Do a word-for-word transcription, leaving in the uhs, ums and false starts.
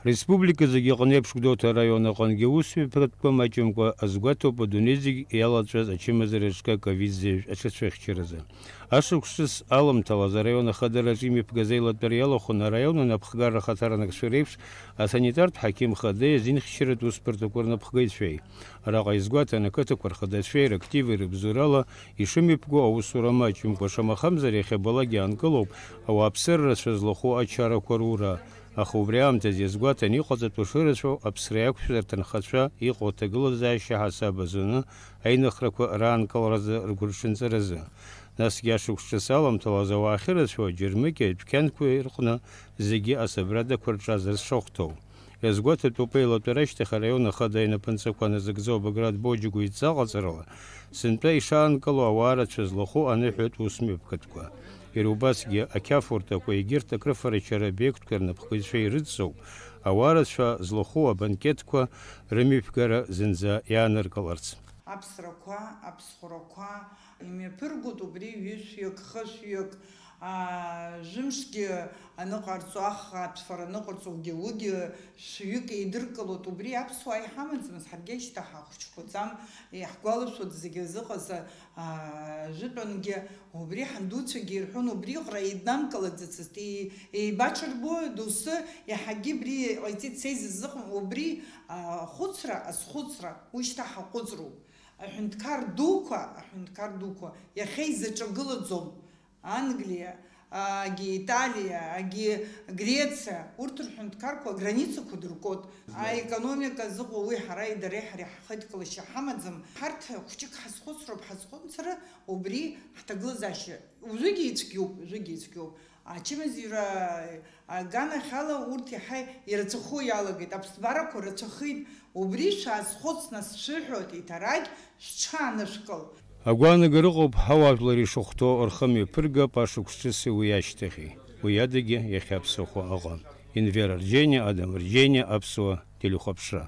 Республика зегьы аҟны еиԥш Гәдоуҭа араион аҟынгьы аусмҩаԥгатәқәа маҷымкәа азгәаҭоуп адунеи зегь иалаҵәаз ачымазара аҿы аковид зеижә аҽацәыхьчаразы. Ашықәс ҿыц аламҭалаз араион ахадараҿы имҩаԥгаз аилатәара иалахәын араион анапхгара ахаҭарнакцәа реиԥш асанитартә ҳақьым хадеи азинхьчаратә усбарҭақәа рнапхгаҩцәеи. Араҟа иазгәаҭан ақыҭақәа рхадацәеи рактиви рыбзоурала ишымҩаԥго аусура маҷымкәа, шамахамзар иахьабалак иаанкылоуп ауааԥсыра рацәа злахәу ачарақәа рура. Аха убри аамҭазы иазгәаҭан иҟаҵатәу шырацәоу аԥсра иақәшәаз рҭынхацәа иҟоу аҭагылазаашьа ҳасаб азыны аинхрақәа раанкыларазы ргәырҽанҵаразы. Насгьы ашықәс ҿыц аламҭалаз ауаа ахьырацәоу аџьармыкьа адәқьанқәа рҟны зегьы асабрадақәа рҿазар шахәҭоу. Иазгәаҭатәуп аилатәара ашьҭахь араион ахада инапынҵақәа назыгӡо Баграт Боџьогәа идҵа ҟаҵарала сынтәа ишаанкылоу ауаа рацәа злахәу аныҳәатә усмҩаԥгатәқәа. Иара убасгьы ақьафурҭақәа, егьырҭ акрыфарачара обиектқәа рнапхгаҩцәа ирыдҵоуп ауаа рацәа злахәу абанкетқәа рымҩаԥгара зынӡа иааныркыларц. Аԥсрақәа, аԥсхәрақәа имҩаԥыргоит убри ҩышәҩык, хышәҩык, аа, жәымшгьы аныҟарҵо, ахра аԥсфара аныҟарҵогьы, уигьы шәҩык еидыркылоит. Убри аԥсуаа иҳамаӡамыз, ҳаргьы ашьҭа ҳахәыҷқәаӡам, иаҳгәалашәоит зегьы зыҟаз, аа, жәытәангьы, убри ҳандуцәагьы ирҳәон, убри иҟара еиднамкылаӡацызт, еи-, еибаҽырбо доусы иаҳагьы абри ҟаиҵеит, са изызыҟам, убри, аа, ахәыцра, азхәыцра, уи шьҭа ҳаҟәыҵроуп. Аҳәынҭқар дуқәа, аҳәынҭқар дуқәа иахьа изаҿагылаӡом. Англиа, агьы Италиа, агьы Грециа, урҭ рҳәынҭқарқәа аграницақәа дыркуеит. Аекономика зыҟоу уи ҳара идареи ҳареи ҳхеидкылашьа ҳамаӡам. Ҳарҭ хәҷык ҳазхәыцроуп, ҳазхәыцра убри ҳҭагылазаашьа. Уажәыгьы ицәгьоуп, уажәыгьы ицәгьоуп. Ачымазаҩра аганахьала урҭ иаҳа ирацәахо иалагеит, аԥсҭбарақәа рацәахеит, убри шәаазхәыц, нас, шәыҳәоит, иҭарагь шәҽаанышәкыл. Агәаанагара ыҟоуп, ҳауаажәлар ишахәҭоу рхы мҩаԥыргап ашықәс ҿыци уи ашьҭахьи, уи адагьы иахьа ԥсыхәа ыҟам. Инвер Арџьениа, Адам Арџьениа, Аԥсуа телехәаԥшра.